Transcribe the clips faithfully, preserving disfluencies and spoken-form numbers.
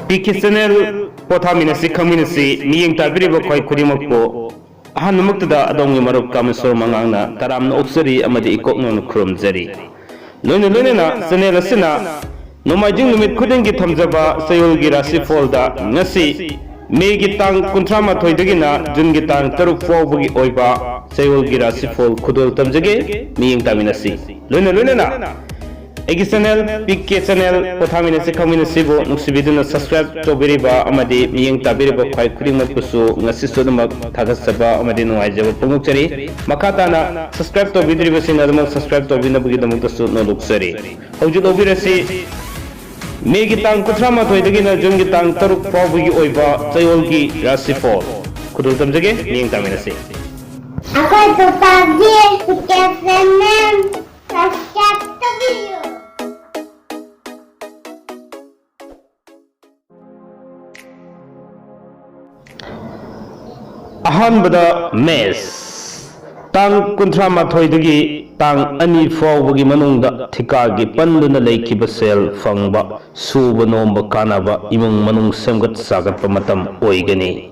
ꯄꯤ K channel ꯄꯣꯊꯥꯃꯤꯟꯅꯁꯤ ꯈꯪꯃꯤꯟꯅꯁꯤ ꯃꯤꯠꯌꯦꯡ ꯇꯥꯕꯤꯔꯤꯕ ꯈ꯭ꯋꯥꯏ ꯈꯨꯗꯤꯡꯃꯛꯄꯨ ꯑꯍꯥꯟꯕꯃꯛꯇꯗ ꯑꯗꯣꯝꯒꯤ ꯃꯔꯨꯞ ꯀꯥꯃꯦꯁꯣꯔ ꯃꯉꯥꯡꯅ ꯇꯔꯥꯝꯅ ꯑꯣꯛꯆꯔꯤ ꯑꯃꯗꯤ ꯏꯀꯣꯛ ꯅꯧꯅ ꯈꯨꯔꯨꯝꯖꯔꯤ꯫ ꯂꯣꯏꯅ ꯂꯣꯏꯅꯅ ꯆꯦꯅꯦꯜ ꯑꯁꯤꯅ ꯅꯣꯡꯃꯥꯏꯖꯤꯡ ꯅꯨꯃꯤꯠ ꯈꯨꯗꯤꯡꯒꯤ ꯊꯝꯖꯕ ꯆꯌꯣꯜꯒꯤ ꯔꯥꯁꯤꯐꯣꯜꯗ ꯉꯁꯤ ꯃꯦꯒꯤ ꯇꯥꯡ ꯀꯨꯟꯊ꯭ꯔꯥ ꯃꯥꯊꯣꯏꯗꯒꯤꯅ ꯖꯨꯟꯒꯤ ꯇꯥꯡ ꯇꯔꯨꯛ ꯐꯥꯎꯕꯒꯤ ꯑꯣꯏꯕ ꯆꯌꯣꯜꯒꯤ ꯔꯥꯁꯤꯐꯣꯜ ꯈꯨꯗꯣꯜ ꯇꯝꯖꯒꯦ꯫ ꯃꯤꯠꯌꯦꯡ ꯇꯥꯃꯤꯟꯅꯁꯤ꯫ ꯂꯣꯏꯅ ꯂꯣꯏꯅꯅ ꯑꯩꯒꯤ ꯆꯦꯅꯦꯜ ꯄꯤ ꯀꯦ ꯆꯦꯅꯦꯜ ꯄꯣꯊꯥꯃꯤꯟꯅꯁꯤ ꯈꯪꯃꯤꯟꯅꯁꯤꯕꯨ ꯅꯨꯡꯁꯤꯕꯤꯗꯨꯅ ꯁꯕꯁꯀ꯭ꯔꯥꯏꯕ ꯇꯧꯕꯤꯔꯤꯕ ꯑꯃꯗꯤ ꯃꯤꯠꯌꯦꯡ ꯇꯥꯕꯤꯔꯤꯕ ꯈ꯭ꯋꯥꯏ ꯈꯨꯗꯤꯡꯃꯛꯄꯨꯁꯨ ꯉꯁꯤꯁꯨ ꯑꯗꯨꯃꯛ ꯊꯥꯒꯠꯆꯕ ꯑꯃꯗꯤ ꯅꯨꯡꯉꯥꯏꯖꯕ ꯐꯣꯡꯗꯣꯛꯆꯔꯤ꯫ ꯃꯈꯥ ꯇꯥꯅ ꯁꯕꯁꯀ꯭ꯔꯥꯏꯕ ꯇꯧꯕꯤꯗ꯭ꯔꯤꯕꯁꯤꯡ ꯑꯗꯨꯃꯛ ꯁꯕꯁꯀ꯭ꯔꯥꯏꯕ ꯇꯧꯕꯤꯅꯕꯒꯤꯗꯃꯛꯇꯁꯨ ꯅꯣꯜꯂꯨꯛꯆꯔꯤ꯫ ꯍꯧꯖꯤꯛ ꯂꯧꯕꯤꯔꯁꯤ ꯃꯦꯒꯤ ꯇꯥꯡ ꯀꯨꯟꯊ꯭ꯔꯥ ꯃꯥꯊꯣꯏꯗꯒꯤꯅ ꯖꯨꯟꯒꯤ ꯇꯥꯡ ꯇꯔꯨꯛ ꯐꯥꯎꯕꯒꯤ ꯑꯣꯏꯕ ꯆꯌꯣꯜꯒꯤ ꯔꯥꯁꯤꯐꯣꯜ꯫ ꯈꯨꯗꯣꯜ ꯇꯝꯖꯒꯦ꯫ ꯃꯤꯠꯌꯦꯡ ꯇꯥꯃꯤꯟꯅꯁꯤ꯫ ꯑꯩꯈꯣꯏ ꯄꯄꯥꯒꯤ ꯄꯤ ꯀꯦ ꯆꯦꯅꯦꯜ ꯁꯕꯁꯀ꯭ꯔꯥꯏꯕ ꯇꯧꯕꯤꯌꯨ꯫ ꯑꯍꯥꯟꯕꯗ ꯃꯦꯁ꯫ ꯇꯥꯡ ꯀꯨꯟꯊ꯭ꯔꯥ ꯃꯥꯊꯣꯏꯗꯒꯤ ꯇꯥꯡ ꯑꯅꯤ ꯐꯥꯎꯕꯒꯤ ꯃꯅꯨꯡꯗ ꯊꯤꯀꯥꯒꯤ ꯄꯟꯗꯨꯅ ꯂꯩꯈꯤꯕ ꯁꯦꯜ ꯐꯪꯕ, ꯁꯨꯕ ꯅꯣꯝꯕ ꯀꯥꯟꯅꯕ, ꯏꯃꯨꯡ ꯃꯅꯨꯡ ꯁꯦꯝꯒꯠ ꯁꯥꯒꯠꯄ ꯃꯇꯝ ꯑꯣꯏꯒꯅꯤ꯫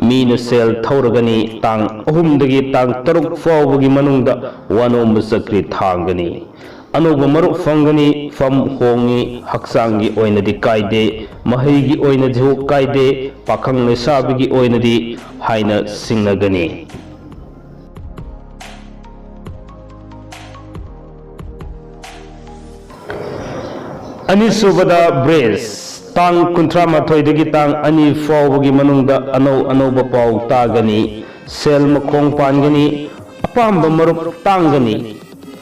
ꯃꯤꯅ ꯁꯦꯜ ꯊꯧꯔꯒꯅꯤ꯫ ꯇꯥꯡ ꯑꯍꯨꯝꯗꯒꯤ ꯇꯥꯡ ꯇꯔꯨꯛ ꯐꯥꯎꯕꯒꯤ ꯃꯅꯨꯡꯗ ꯋꯥꯅꯣꯝꯕ ꯆꯀ꯭ꯔꯤ ꯊꯥꯡꯒꯅꯤ꯫ ꯑꯅꯧꯕ ꯃꯔꯨꯞ ꯐꯪꯒꯅꯤ꯫ ꯐꯝ ꯍꯣꯡꯉꯤ꯫ ꯍꯛꯆꯥꯡꯒꯤ ꯑꯣꯏꯅꯗꯤ ꯀꯥꯏꯗꯦ꯫ ꯃꯍꯩꯒꯤ ꯑꯣꯏꯅꯗꯤ ꯀꯥꯏꯗꯦ꯫ ꯄꯥꯈꯪ ꯂꯩꯁꯥꯕꯤꯒꯤ ꯑꯣꯏꯅꯗꯤ ꯍꯥꯏꯅ ꯁꯤꯡꯅꯒꯅꯤ꯫ ꯑꯅꯤꯁꯨꯕꯗ ꯕ꯭ꯔꯦꯁ꯫ ꯇꯥꯡ ꯀꯨꯟꯊ꯭ꯔꯥ ꯃꯥꯊꯣꯏꯗꯒꯤ ꯇꯥꯡ ꯑꯅꯤ ꯐꯥꯎꯕꯒꯤ ꯃꯅꯨꯡꯗ ꯑꯅꯧ ꯑꯅꯧꯕ ꯄꯥꯎ ꯇꯥꯒꯅꯤ꯫ ꯁꯦꯜ ꯃꯈꯣꯡ ꯄꯥꯟꯒꯅꯤ꯫ ꯑꯄꯥꯝꯕ ꯃꯔꯨꯞ ꯇꯥꯡꯒꯅꯤ꯫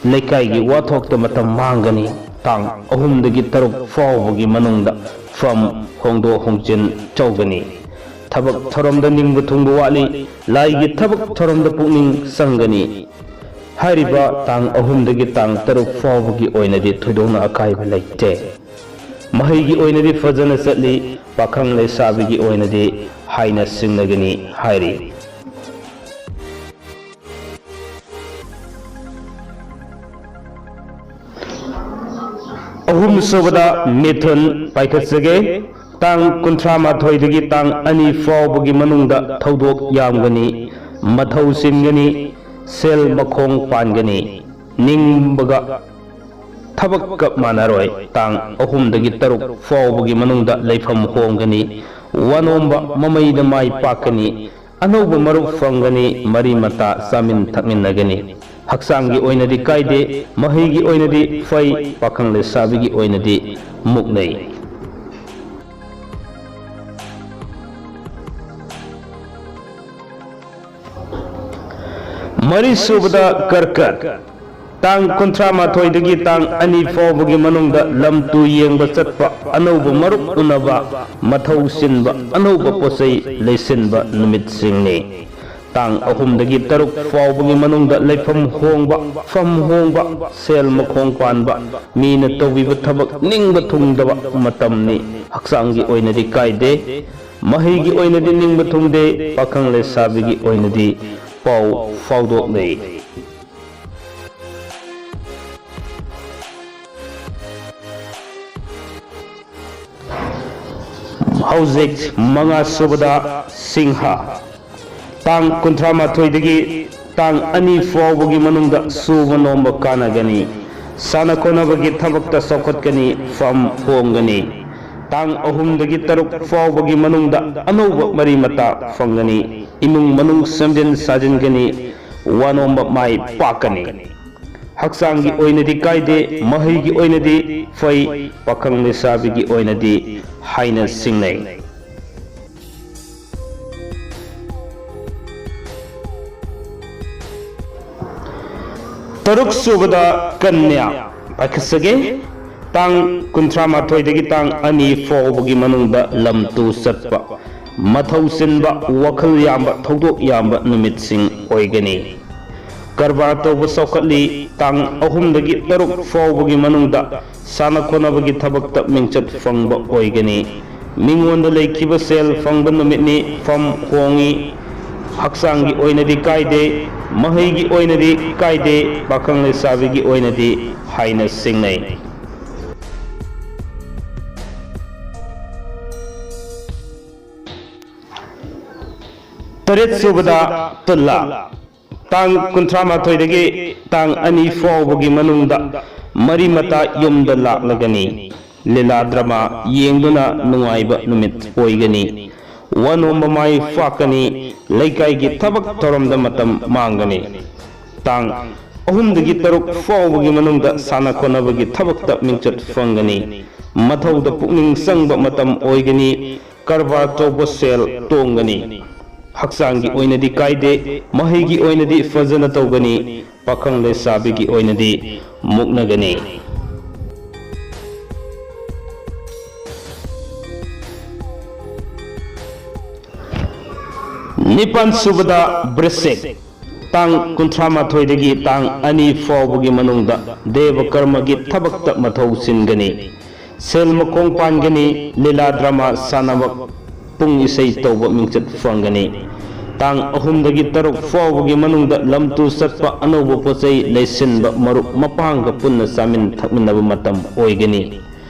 ꯂꯩꯀꯥꯏꯒꯤ ꯋꯥꯊꯣꯛꯇ ꯃꯇꯝ ꯃꯥꯡꯒꯅꯤ꯫ ꯇꯥꯡ ꯑꯍꯨꯝꯗꯒꯤ ꯇꯔꯨꯛ ꯐꯥꯎꯕꯒꯤ ꯃꯅꯨꯡꯗ ꯐꯝ ꯍꯣꯡꯗꯣꯛ ꯍꯣꯡꯖꯤꯟ ꯇꯧꯒꯅꯤ꯫ ꯊꯕꯛ ꯊꯧꯔꯝꯗ ꯅꯤꯡꯕ ꯊꯨꯡꯕ ꯋꯥꯠꯂꯤ꯫ ꯂꯥꯏꯒꯤ ꯊꯕꯛ ꯊꯧꯔꯝꯗ ꯄꯨꯛꯅꯤꯡ ꯆꯪꯒꯅꯤ꯫ ꯍꯥꯏꯔꯤꯕ ꯇꯥꯡ ꯑꯍꯨꯝꯗꯒꯤ ꯇꯥꯡ ꯇꯔꯨꯛ ꯐꯥꯎꯕꯒꯤ ꯑꯣꯏꯅꯗꯤ ꯊꯣꯏꯗꯣꯛꯅ ꯑꯀꯥꯏꯕ ꯂꯩꯇꯦ꯫ ꯃꯍꯩꯒꯤ ꯑꯣꯏꯅꯗꯤ ꯐꯖꯅ ꯆꯠꯂꯤ꯫ ꯄꯥꯈꯪ ꯂꯩꯁꯥꯕꯤꯒꯤ ꯑꯣꯏꯅꯗꯤ ꯍꯥꯏꯅ ꯁꯤꯡꯅꯒꯅꯤ ꯍꯥꯏꯔꯤ꯫ ꯑꯍꯨꯝꯁꯨꯕꯗ ꯃꯤꯊꯨꯟ ꯄꯥꯏꯈꯠꯆꯒꯦ꯫ ꯇꯥꯡ ꯀꯨꯟꯊ꯭ꯔꯥ ꯃꯥꯊꯣꯏꯗꯒꯤ ꯇꯥꯡ ꯑꯅꯤ ꯐꯥꯎꯕꯒꯤ ꯃꯅꯨꯡꯗ ꯊꯧꯗꯣꯛ ꯌꯥꯝꯒꯅꯤ, ꯃꯊꯧ ꯆꯤꯟꯒꯅꯤ, ꯁꯦꯜ ꯃꯈꯣꯡ ꯄꯥꯟꯒꯅꯤ, ꯅꯤꯡꯕꯒ ꯊꯕꯛꯀ ꯃꯥꯟꯅꯔꯣꯏ꯫ ꯇꯥꯡ ꯑꯍꯨꯝꯗꯒꯤ ꯇꯔꯨꯛ ꯐꯥꯎꯕꯒꯤ ꯃꯅꯨꯡꯗ ꯂꯩꯐꯝ ꯍꯣꯡꯒꯅꯤ, ꯋꯥꯅꯣꯝꯕ ꯃꯃꯩꯗ ꯃꯥꯏ ꯄꯥꯛꯀꯅꯤ, ꯑꯅꯧꯕ ꯃꯔꯨꯞ ꯐꯪꯒꯅꯤ, ꯃꯔꯤ ꯃꯇꯥ ꯆꯥꯃꯤꯟ ꯊꯛꯃꯤꯟꯅꯒꯅꯤ꯫ ꯍꯛꯆꯥꯡꯒꯤ ꯑꯣꯏꯅꯗꯤ ꯀꯥꯏꯗꯦ, ꯃꯍꯩꯒꯤ ꯑꯣꯏꯅꯗꯤ ꯐꯩ, ꯄꯥꯈꯪ ꯂꯩꯁꯥꯕꯤꯒꯤ ꯑꯣꯏꯅꯗꯤ ꯃꯨꯛꯅꯩ꯫ ꯃꯔꯤꯁꯨꯕꯗ ꯀꯔꯀꯠ, ꯇꯥꯡ ꯀꯨꯟꯊ꯭ꯔꯥ ꯃꯥꯊꯣꯏꯗꯒꯤ ꯇꯥꯡ ꯑꯅꯤ ꯐꯥꯎꯕꯒꯤ ꯃꯅꯨꯡꯗ ꯂꯝ ꯇꯨ ꯌꯦꯡꯕ ꯆꯠꯄ, ꯑꯅꯧꯕ ꯃꯔꯨꯞ ꯎꯅꯕ, ꯃꯊꯧ ꯆꯤꯟꯕ, ꯑꯅꯧꯕ ꯄꯣꯠꯆꯩ ꯂꯩꯁꯤꯟꯕ ꯅꯨꯃꯤꯠꯁꯤꯡꯅꯤ꯫ ꯇꯥꯡ ꯑꯍꯨꯝꯗꯒꯤ ꯇꯔꯨꯛ ꯐꯥꯎꯕꯒꯤ ꯃꯅꯨꯡꯗ ꯂꯩꯐꯝ ꯍꯣꯡꯕ, ꯐꯝ ꯍꯣꯡꯕ, ꯁꯦꯜ ꯃꯈꯣꯡ ꯄꯥꯟꯕ, ꯃꯤꯅ ꯇꯧꯕꯤꯕ ꯊꯕꯛ ꯅꯤꯡꯕ ꯊꯨꯡꯗꯕ ꯃꯇꯝꯅꯤ꯫ ꯍꯛꯆꯥꯡꯒꯤ ꯑꯣꯏꯅꯗꯤ ꯀꯥꯏꯗꯦ, ꯃꯍꯩꯒꯤ ꯑꯣꯏꯅꯗꯤ ꯅꯤꯡꯕ ꯊꯨꯡꯗꯦ, ꯄꯥꯈꯪ ꯂꯩꯁꯥꯕꯤꯒꯤ ꯑꯣꯏꯅꯗꯤ ꯄꯥꯎ ꯐꯥꯎꯗꯣꯛꯅꯩ꯫ ꯍꯧꯖꯤꯛ ꯃꯉꯥ ꯁꯨꯕꯗ ꯁꯤꯡꯍ꯫ ꯇꯥꯡ ꯀꯨꯟꯊ꯭ꯔꯥ ꯃꯥꯊꯣꯏꯗꯒꯤ ꯇꯥꯡ ꯑꯅꯤ ꯐꯥꯎꯕꯒꯤ ꯃꯅꯨꯡꯗ ꯁꯨꯕ ꯅꯣꯝꯕ ꯀꯥꯟꯅꯒꯅꯤ꯫ ꯁꯥꯟꯅ ꯈꯣꯠꯅꯕꯒꯤ ꯊꯕꯛꯇ ꯆꯥꯎꯈꯠꯀꯅꯤ, ꯐꯝ ꯍꯣꯡꯒꯅꯤ꯫ ꯇꯥꯡ ꯑꯍꯨꯝꯗꯒꯤ ꯇꯔꯨꯛ ꯐꯥꯎꯕꯒꯤ ꯃꯅꯨꯡꯗ ꯑꯅꯧꯕ ꯃꯔꯤ ꯃꯇꯥ ꯐꯪꯒꯅꯤ꯫ ꯏꯃꯨꯡ ꯃꯅꯨꯡ ꯁꯦꯝꯖꯤꯟ ꯁꯥꯖꯤꯟꯒꯅꯤ, ꯋꯥꯅꯣꯝꯕ ꯃꯥꯏ ꯄꯥꯛꯀꯅꯤ꯫ ꯍꯛꯆꯥꯡꯒꯤ ꯑꯣꯏꯅꯗꯤ ꯀꯥꯏꯗꯦ, ꯃꯍꯩꯒꯤ ꯑꯣꯏꯅꯗꯤ ꯐꯩ, ꯄꯥꯈꯪ ꯂꯩꯁꯥꯕꯤꯒꯤ ꯑꯣꯏꯅꯗꯤ ꯍꯥꯏꯅ ꯁꯤꯡꯅꯩ꯫ ꯇꯔꯨꯛ ꯁꯨꯕꯗ ꯀꯟꯌꯥ ꯄꯥꯏꯈꯠꯆꯒꯦ꯫ ꯇꯥꯡ ꯀꯨꯟꯊ꯭ꯔꯥ ꯃꯥꯊꯣꯏꯗꯒꯤ ꯇꯥꯡ ꯑꯅꯤ ꯐꯥꯎꯕꯒꯤ ꯃꯅꯨꯡꯗ ꯂꯝ ꯇꯨ ꯆꯠꯄ, ꯃꯊꯧ ꯆꯤꯟꯕ, ꯋꯥꯈꯜ ꯌꯥꯝꯕ, ꯊꯧꯗꯣꯛ ꯌꯥꯝꯕ ꯅꯨꯃꯤꯠꯁꯤꯡ ꯑꯣꯏꯒꯅꯤ꯫ ꯀꯔꯕꯥꯔ ꯇꯧꯕ ꯆꯥꯎꯈꯠꯂꯤ꯫ ꯇꯥꯡ ꯑꯍꯨꯝꯗꯒꯤ ꯇꯔꯨꯛ ꯐꯥꯎꯕꯒꯤ ꯃꯅꯨꯡꯗ ꯁꯥꯟꯅ ꯈꯣꯠꯅꯕꯒꯤ ꯊꯕꯛꯇ ꯃꯤꯡꯆꯠ ꯐꯪꯕ ꯑꯣꯏꯒꯅꯤ꯫ ꯃꯤꯉꯣꯟꯗ ꯂꯩꯈꯤꯕ ꯁꯦꯜ ꯐꯪꯕ ꯅꯨꯃꯤꯠꯅꯤ꯫ ꯐꯝ ꯍꯣꯡꯉꯤ꯫ ꯍꯛꯆꯥꯡꯒꯤ ꯑꯣꯏꯅꯗꯤ ꯀꯥꯏꯗꯦ, ꯃꯍꯩꯒꯤ ꯑꯣꯏꯅꯗꯤ ꯀꯥꯏꯗꯦ, ꯄꯥꯈꯪ ꯂꯩꯁꯥꯕꯤꯒꯤ ꯑꯣꯏꯅꯗꯤ ꯍꯥꯏꯅ ꯁꯤꯡꯅꯩ꯫ ꯇꯔꯦꯠ ꯁꯨꯕꯗ ꯇꯨꯂꯥ꯫ ꯇꯥꯡ ꯀꯨꯟꯊ꯭ꯔꯥ ꯃꯥꯊꯣꯏꯗꯒꯤ ꯇꯥꯡ ꯑꯅꯤ ꯐꯥꯎꯕꯒꯤ ꯃꯅꯨꯡꯗ ꯃꯔꯤ ꯃꯇꯥ ꯌꯨꯝꯗ ꯂꯥꯛꯂꯒꯅꯤ꯫ ꯂꯤꯂꯥ ꯗ꯭ꯔꯃꯥ ꯌꯦꯡꯗꯨꯅ ꯅꯨꯡꯉꯥꯏꯕ ꯅꯨꯃꯤꯠ ꯑꯣꯏꯒꯅꯤ꯫ ꯋꯥꯅꯣꯝꯕ ꯃꯥꯏ ꯄꯥꯛꯀꯅꯤ꯫ ꯂꯩꯀꯥꯏꯒꯤ ꯊꯕꯛ ꯊꯧꯔꯝꯗ ꯃꯇꯝ ꯃꯥꯡꯒꯅꯤ꯫ ꯇꯥꯡ ꯑꯍꯨꯝꯗꯒꯤ ꯇꯔꯨꯛ ꯐꯥꯎꯕꯒꯤ ꯃꯅꯨꯡꯗ ꯁꯥꯟꯅ ꯈꯣꯠꯅꯕꯒꯤ ꯊꯕꯛꯇ ꯃꯤꯡꯆꯠ ꯐꯪꯒꯅꯤ꯫ ꯃꯊꯧꯗ ꯄꯨꯛꯅꯤꯡ ꯆꯪꯕ ꯃꯇꯝ ꯑꯣꯏꯒꯅꯤ꯫ ꯀꯔꯕꯥꯔ ꯇꯧꯕ ꯁꯦꯜ ꯇꯣꯡꯒꯅꯤ꯫ ꯍꯛꯆꯥꯡꯒꯤ ꯑꯣꯏꯅꯗꯤ ꯀꯥꯏꯗꯦ꯫ ꯃꯍꯩꯒꯤ ꯑꯣꯏꯅꯗꯤ ꯐꯖꯅ ꯇꯧꯒꯅꯤ꯫ ꯄꯥꯈꯪ ꯂꯩꯁꯥꯕꯤꯒꯤ ꯑꯣꯏꯅꯗꯤ ꯃꯨꯛꯅꯒꯅꯤ꯫ ꯅꯤꯄꯥꯟ ꯁꯨꯕꯗ ꯕ꯭ꯔꯤꯁꯤꯛ꯫ ꯇꯥꯡ ꯀꯨꯟꯊ꯭ꯔꯥ ꯃꯥꯊꯣꯏꯗꯒꯤ ꯇꯥꯡ ꯑꯅꯤ ꯐꯥꯎꯕꯒꯤ ꯃꯅꯨꯡꯗ ꯗꯦꯕ ꯀꯔꯃꯒꯤ ꯊꯕꯛꯇ ꯃꯊꯧ ꯆꯤꯟꯒꯅꯤ꯫ ꯁꯦꯜ ꯃꯈꯣꯡ ꯄꯥꯟꯒꯅꯤ꯫ ꯂꯤꯂꯥ ꯗ꯭ꯔꯃꯥ ꯁꯥꯟꯅꯕ, ꯄꯨꯡ ꯏꯁꯩ ꯇꯧꯕ ꯃꯤꯡꯆꯠ ꯐꯪꯒꯅꯤ꯫ ꯇꯥꯡ ꯑꯍꯨꯝꯗꯒꯤ ꯇꯔꯨꯛ ꯐꯥꯎꯕꯒꯤ ꯃꯅꯨꯡꯗ ꯂꯝ ꯇꯨ ꯆꯠꯄ, ꯑꯅꯧꯕ ꯄꯣꯠꯆꯩ ꯂꯩꯁꯤꯟꯕ, ꯃꯔꯨꯞ ꯃꯄꯥꯡꯒ ꯄꯨꯟꯅ ꯆꯥꯃꯤꯟ ꯊꯛꯃꯤꯟꯅꯕ ꯃꯇꯝ ꯑꯣꯏꯒꯅꯤ꯫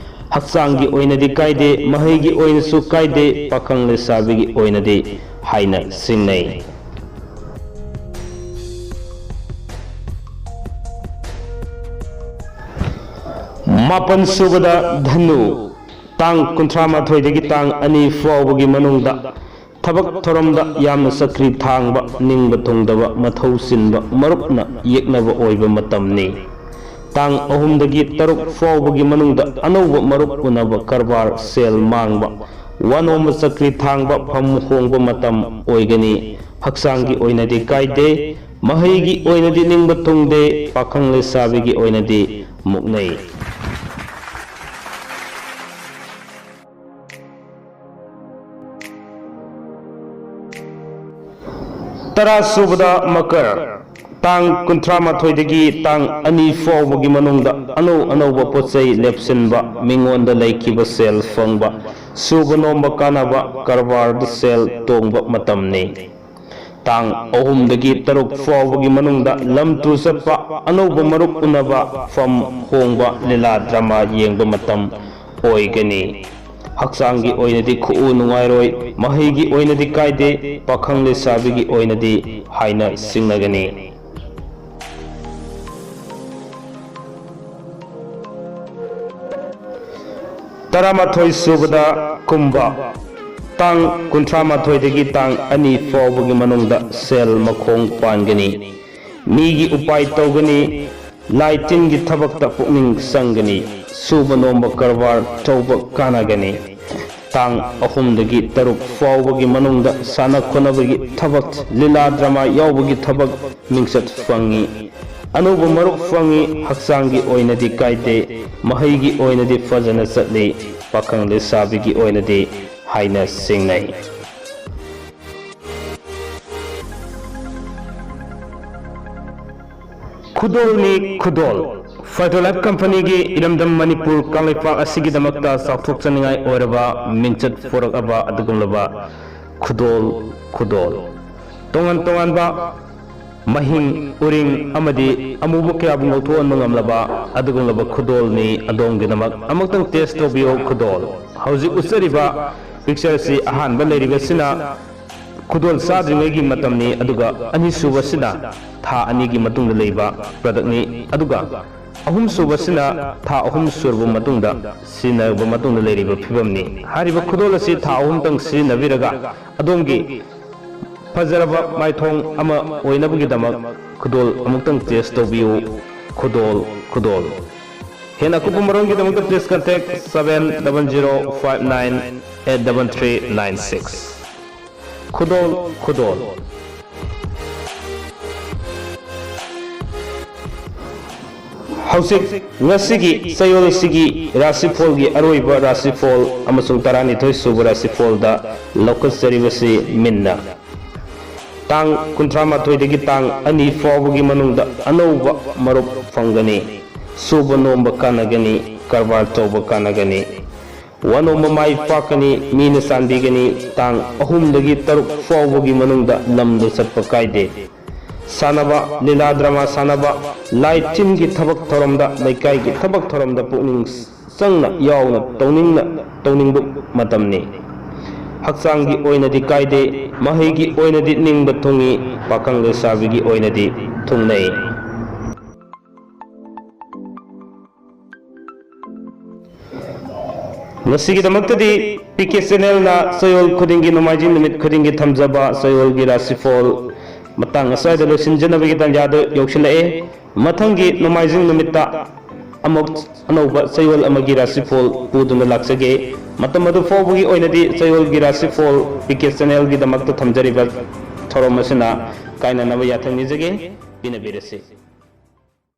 ꯍꯛꯆꯥꯡꯒꯤ ꯑꯣꯏꯅꯗꯤ ꯀꯥꯏꯗꯦ, ꯃꯍꯩꯒꯤ ꯑꯣꯏꯅꯁꯨ ꯀꯥꯏꯗꯦ, ꯄꯥꯈꯪ ꯂꯩꯁꯥꯕꯤꯒꯤ ꯑꯣꯏꯅꯗꯤ ꯍꯥꯏꯅ ꯆꯤꯡꯅꯩ꯫ ꯃꯥꯄꯟ ꯁꯨꯕꯗ ꯙꯅꯨ꯫ ꯇꯥꯡ ꯀꯨꯟꯊ꯭ꯔꯥ ꯃꯥꯊꯣꯏꯗꯒꯤ ꯇꯥꯡ ꯑꯅꯤ ꯐꯥꯎꯕꯒꯤ ꯃꯅꯨꯡꯗ ꯊꯕꯛ ꯊꯧꯔꯝꯗ ꯌꯥꯝꯅ ꯆꯀ꯭ꯔꯤ ꯊꯥꯡꯕ, ꯅꯤꯡꯕ ꯊꯨꯡꯗꯕ, ꯃꯊꯧ ꯆꯤꯟꯕ, ꯃꯔꯨꯞꯅ ꯌꯦꯛꯅꯕ ꯑꯣꯏꯕ ꯃꯇꯝꯅꯤ꯫ ꯇꯥꯡ ꯑꯍꯨꯝꯗꯒꯤ ꯇꯔꯨꯛ ꯐꯥꯎꯕꯒꯤ ꯃꯅꯨꯡꯗ ꯑꯅꯧꯕ ꯃꯔꯨꯞ ꯎꯅꯕ, ꯀꯔꯕꯥꯔ ꯁꯦꯜ ꯃꯥꯡꯕ, ꯋꯥꯅꯣꯝꯕ ꯆꯀ꯭ꯔꯤ ꯊꯥꯡꯕ, ꯐꯝ ꯍꯣꯡꯕ ꯃꯇꯝ ꯑꯣꯏꯒꯅꯤ꯫ ꯍꯛꯆꯥꯡꯒꯤ ꯑꯣꯏꯅꯗꯤ ꯀꯥꯏꯗꯦ꯫ ꯃꯍꯩꯒꯤ ꯑꯣꯏꯅꯗꯤ ꯅꯤꯡꯕ ꯊꯨꯡꯗꯦ꯫ ꯄꯥꯈꯪ ꯂꯩꯁꯥꯕꯤꯒꯤ ꯑꯣꯏꯅꯗꯤ ꯃꯨꯛꯅꯩ꯫ ꯇꯔꯥ ꯁꯨꯕꯗ ꯃꯀꯔ꯫ ꯇꯥꯡ ꯀꯨꯟꯊ꯭ꯔꯥ ꯃꯥꯊꯣꯏꯗꯒꯤ ꯇꯥꯡ ꯑꯅꯤ ꯐꯥꯎꯕꯒꯤ ꯃꯅꯨꯡꯗ ꯑꯅꯧ ꯑꯅꯧꯕ ꯄꯣꯠ ꯆꯩ ꯂꯦꯞꯁꯤꯟꯕ, ꯃꯤꯉꯣꯟꯗ ꯂꯩꯈꯤꯕ ꯁꯦꯜ ꯐꯪꯕ, ꯁꯨꯕ ꯅꯣꯝꯕ ꯀꯥꯟꯅꯕ, ꯀꯔꯕꯥꯔꯗ ꯁꯦꯜ ꯇꯣꯡꯕ ꯃꯇꯝꯅꯤ꯫ ꯇꯥꯡ ꯑꯍꯨꯝꯗꯒꯤ ꯇꯔꯨꯛ ꯐꯥꯎꯕꯒꯤ ꯃꯅꯨꯡꯗ ꯂꯝ ꯇꯨ ꯆꯠꯄ, ꯑꯅꯧꯕ ꯃꯔꯨꯞ ꯎꯅꯕ, ꯐꯝ ꯍꯣꯡꯕ, ꯂꯤꯂꯥ ꯗ꯭ꯔꯃꯥ ꯌꯦꯡꯕ ꯃꯇꯝ ꯑꯣꯏꯒꯅꯤ꯫ ꯍꯛꯆꯥꯡꯒꯤ ꯑꯣꯏꯅꯗꯤ ꯈꯨꯎ ꯅꯨꯡꯉꯥꯏꯔꯣꯏ, ꯃꯍꯩꯒꯤ ꯑꯣꯏꯅꯗꯤ ꯀꯥꯏꯗꯦ, ꯄꯥꯈꯪ ꯂꯩꯁꯥꯕꯤꯒꯤ ꯑꯣꯏꯅꯗꯤ ꯍꯥꯏꯅ ꯁꯤꯡꯅꯒꯅꯤ꯫ ꯇꯔꯥꯃꯥꯊꯣꯏ ꯁꯨꯕꯗ ꯀꯨꯝꯕ, ꯇꯥꯡ ꯀꯨꯟꯊ꯭ꯔꯥ ꯃꯥꯊꯣꯏꯗꯒꯤ ꯇꯥꯡ ꯑꯅꯤ ꯐꯥꯎꯕꯒꯤ ꯃꯅꯨꯡꯗ ꯁꯦꯜ ꯃꯈꯣꯡ ꯄꯥꯟꯒꯅꯤ꯫ ꯃꯤꯒꯤ ꯎꯄꯥꯏ ꯇꯧꯒꯅꯤ, ꯂꯥꯏ ꯇꯤꯟꯒꯤ ꯊꯕꯛꯇ ꯄꯨꯛꯅꯤꯡ ꯆꯪꯒꯅꯤ, ꯁꯨꯕ ꯅꯣꯝꯕ ꯀꯔꯕꯥꯔ ꯇꯧꯕ ꯀꯥꯟꯅꯒꯅꯤ꯫ ꯇꯥꯡ ꯑꯍꯨꯝꯗꯒꯤ ꯇꯔꯨꯛ ꯐꯥꯎꯕꯒꯤ ꯃꯅꯨꯡꯗ ꯁꯥꯟꯅ ꯈꯣꯠꯅꯕꯒꯤ ꯊꯕꯛ, ꯂꯤꯂꯥ ꯗ꯭ꯔꯃꯥ ꯌꯥꯎꯕꯒꯤ ꯊꯕꯛ ꯃꯤꯡꯆꯠ ꯐꯪꯏ꯫ ꯑꯅꯧꯕ ꯃꯔꯨꯞ ꯐꯪꯏ, ꯍꯛꯆꯥꯡꯒꯤ ꯑꯣꯏꯅꯗꯤ ꯀꯥꯏꯗꯦ, ꯃꯍꯩꯒꯤ ꯑꯣꯏꯅꯗꯤ ꯐꯖꯅ ꯆꯠꯂꯤ, ꯄꯥꯈꯪ ꯂꯩꯁꯥꯕꯤꯒꯤ ꯑꯣꯏꯅꯗꯤ ꯍꯥꯏꯅ ꯁꯤꯡꯅꯩ꯫ ꯈꯨꯗꯣꯜꯅꯤ ꯈꯨꯗꯣꯜ꯫ ꯐꯥꯏꯇꯣꯂꯥꯏꯐ ꯀꯝꯄꯅꯤꯒꯤ ꯏꯔꯝꯗꯝ ꯃꯅꯤꯄꯨꯔ ꯀꯪꯂꯩꯄꯥꯛ ꯑꯁꯤꯒꯤꯗꯃꯛꯇ ꯆꯥꯎꯊꯣꯛꯆꯅꯤꯡꯉꯥꯏ ꯑꯣꯏꯔꯕ ꯃꯤꯡꯆꯠ ꯄꯨꯔꯛꯂꯕ ꯑꯗꯨꯒꯨꯝꯂꯕ ꯈꯨꯗꯣꯜ ꯈꯨꯗꯣꯜ꯫ ꯇꯣꯉꯥꯟ ꯇꯣꯉꯥꯟꯕ ꯃꯍꯤꯡ, ꯎꯔꯤꯡ ꯑꯃꯗꯤ ꯑꯃꯨꯕ ꯀꯌꯥꯕꯨ ꯉꯧꯊꯣꯛꯍꯟꯕ ꯉꯝꯂꯕ ꯑꯗꯨꯒꯨꯝꯂꯕ ꯈꯨꯗꯣꯜꯅꯤ꯫ ꯑꯗꯣꯝꯒꯤꯗꯃꯛ ꯑꯃꯨꯛꯇꯪ ꯇꯦꯁ ꯇꯧꯕꯤꯌꯨ ꯈꯨꯗꯣꯜ꯫ ꯍꯧꯖꯤꯛ ꯎꯠꯆꯔꯤꯕ ꯄꯤꯛꯆꯔꯁꯤ ꯑꯍꯥꯟꯕ ꯂꯩꯔꯤꯕꯁꯤꯅ ꯈꯨꯗꯣꯜ ꯆꯥꯗ꯭ꯔꯤꯉꯩꯒꯤ ꯃꯇꯝꯅꯤ, ꯑꯗꯨꯒ ꯑꯅꯤꯁꯨꯕꯁꯤꯅ ꯊꯥ ꯑꯅꯤꯒꯤ ꯃꯇꯨꯡꯗ ꯂꯩꯕ ꯄ꯭ꯔꯗꯛꯅꯤ, ꯑꯗꯨꯒ ꯑꯍꯨꯝꯁꯨꯕꯁꯤꯅ ꯊꯥ ꯑꯍꯨꯝ ꯁꯨꯔꯕ ꯃꯇꯨꯡꯗ ꯁꯤꯖꯤꯟꯅꯔꯕ ꯃꯇꯨꯡꯗ ꯂꯩꯔꯤꯕ ꯐꯤꯕꯝꯅꯤ꯫ ꯍꯥꯏꯔꯤꯕ ꯈꯨꯗꯣꯜ ꯑꯁꯤ ꯊꯥ ꯑꯍꯨꯝꯇꯪ ꯁꯤꯖꯤꯟꯅꯕꯤꯔꯒ ꯑꯗꯣꯝꯒꯤ ꯐꯖꯔꯕ ꯃꯥꯏꯊꯣꯡ ꯑꯃ ꯑꯣꯏꯅꯕꯒꯤꯗꯃꯛ ꯈꯨꯗꯣꯜ ꯑꯃꯨꯛꯇꯪ ꯇꯦꯁ ꯇꯧꯕꯤꯌꯨ꯫ ꯈꯨꯗꯣꯜ ꯈꯨꯗꯣꯜ꯫ ꯍꯦꯟꯅ ꯑꯀꯨꯞꯄ ꯃꯔꯣꯜꯒꯤꯗꯃꯛꯇ please contact seven double zero five nine eight double three nine six꯫ ꯈꯨꯗꯣꯜ ꯈꯨꯗꯣꯜ꯫ ꯍꯧꯖꯤꯛ ꯉꯁꯤꯒꯤ ꯆꯌꯣꯜꯁꯤꯒꯤ ꯔꯥꯁꯤꯐꯣꯜꯒꯤ ꯑꯔꯣꯏꯕ ꯔꯥꯁꯤꯐꯣꯜ ꯑꯃꯁꯨꯡ ꯇꯔꯥꯅꯤꯊꯣꯏ ꯁꯨꯕ ꯔꯥꯁꯤꯐꯣꯜꯗ ꯂꯧꯈꯠꯆꯔꯤꯕꯁꯤ ꯃꯤꯟꯅ꯫ ꯇꯥꯡ ꯀꯨꯟꯊ꯭ꯔꯥ ꯃꯥꯊꯣꯏꯗꯒꯤ ꯇꯥꯡ ꯑꯅꯤ ꯐꯥꯎꯕꯒꯤ ꯃꯅꯨꯡꯗ ꯑꯅꯧꯕ ꯃꯔꯨꯞ ꯐꯪꯒꯅꯤ꯫ ꯁꯨꯕ ꯅꯣꯝꯕ ꯀꯥꯟꯅꯒꯅꯤ, ꯀꯔꯕꯥꯔ ꯇꯧꯕ ꯀꯥꯟꯅꯒꯅꯤ꯫ ꯋꯥꯅꯣꯝꯕ ꯃꯥꯏ ꯄꯥꯛꯀꯅꯤ, ꯃꯤꯅ ꯆꯥꯟꯕꯤꯒꯅꯤ꯫ ꯇꯥꯡ ꯑꯍꯨꯝꯗꯒꯤ ꯇꯔꯨꯛ ꯐꯥꯎꯕꯒꯤ ꯃꯅꯨꯡꯗ ꯂꯝꯗ ꯆꯠꯄ ꯀꯥꯏꯗꯦ꯫ ꯁꯥꯟꯅꯕ, ꯂꯤꯂꯥ ꯗ꯭ꯔꯃꯥ ꯁꯥꯟꯅꯕ, ꯂꯥꯏ ꯇꯤꯟꯒꯤ ꯊꯕꯛ ꯊꯧꯔꯝꯗ, ꯂꯩꯀꯥꯏꯒꯤ ꯊꯕꯛ ꯊꯧꯔꯝꯗ ꯄꯨꯛꯅꯤꯡ ꯆꯪꯅ ꯌꯥꯎꯅ ꯇꯧꯅꯤꯡꯅ ꯇꯧꯅꯤꯡꯕ ꯃꯇꯝꯅꯤ꯫ ꯍꯛꯆꯥꯡꯒꯤ ꯑꯣꯏꯅꯗꯤ ꯀꯥꯏꯗꯦ, ꯃꯍꯩꯒꯤ ꯑꯣꯏꯅꯗꯤ ꯅꯤꯡꯕ ꯊꯨꯡꯏ, ꯄꯥꯈꯪ ꯂꯩꯁꯥꯕꯤꯒꯤ ꯑꯣꯏꯅꯗꯤ ꯊꯨꯡꯅꯩ꯫ ꯉꯁꯤꯒꯤꯗꯃꯛꯇꯗꯤ ꯄꯤ ꯀꯦ ꯆꯦꯅꯦꯜꯅ ꯆꯌꯣꯜ ꯈꯨꯗꯤꯡꯒꯤ, ꯅꯣꯡꯃꯥꯏꯖꯤꯡ ꯅꯨꯃꯤꯠ ꯈꯨꯗꯤꯡꯒꯤ ꯊꯝꯖꯕ ꯆꯌꯣꯜꯒꯤ ꯔꯥꯁꯤꯐꯣꯜ ꯃꯇꯥꯡ ꯑꯁ꯭ꯋꯥꯏꯗ ꯂꯣꯏꯁꯤꯟꯖꯅꯕꯒꯤ ꯇꯥꯟꯖꯥꯗꯨ ꯌꯧꯁꯤꯜꯂꯛꯑꯦ꯫ ꯃꯊꯪꯒꯤ ꯅꯣꯡꯃꯥꯏꯖꯤꯡ ꯅꯨꯃꯤꯠꯇ ꯑꯃꯨꯛ ꯑꯅꯧꯕ ꯆꯌꯣꯜ ꯑꯃꯒꯤ ꯔꯥꯁꯤꯐꯣꯜ ꯄꯨꯗꯨꯅ ꯂꯥꯛꯆꯒꯦ꯫ ꯃꯇꯝ ꯑꯗꯨ ꯐꯥꯎꯕꯒꯤ ꯑꯣꯏꯅꯗꯤ ꯆꯌꯣꯜꯒꯤ ꯔꯥꯁꯤꯐꯣꯜ ꯄꯤ ꯀꯦ ꯆꯦꯅꯦꯜꯒꯤꯗꯃꯛꯇ ꯊꯝꯖꯔꯤꯕ ꯊꯧꯔꯝ ꯑꯁꯤꯅ ꯀꯥꯏꯅꯅꯕ ꯌꯥꯊꯪ ꯅꯤꯖꯒꯦ꯫ ꯄꯤꯅꯕꯤꯔꯁꯤ꯫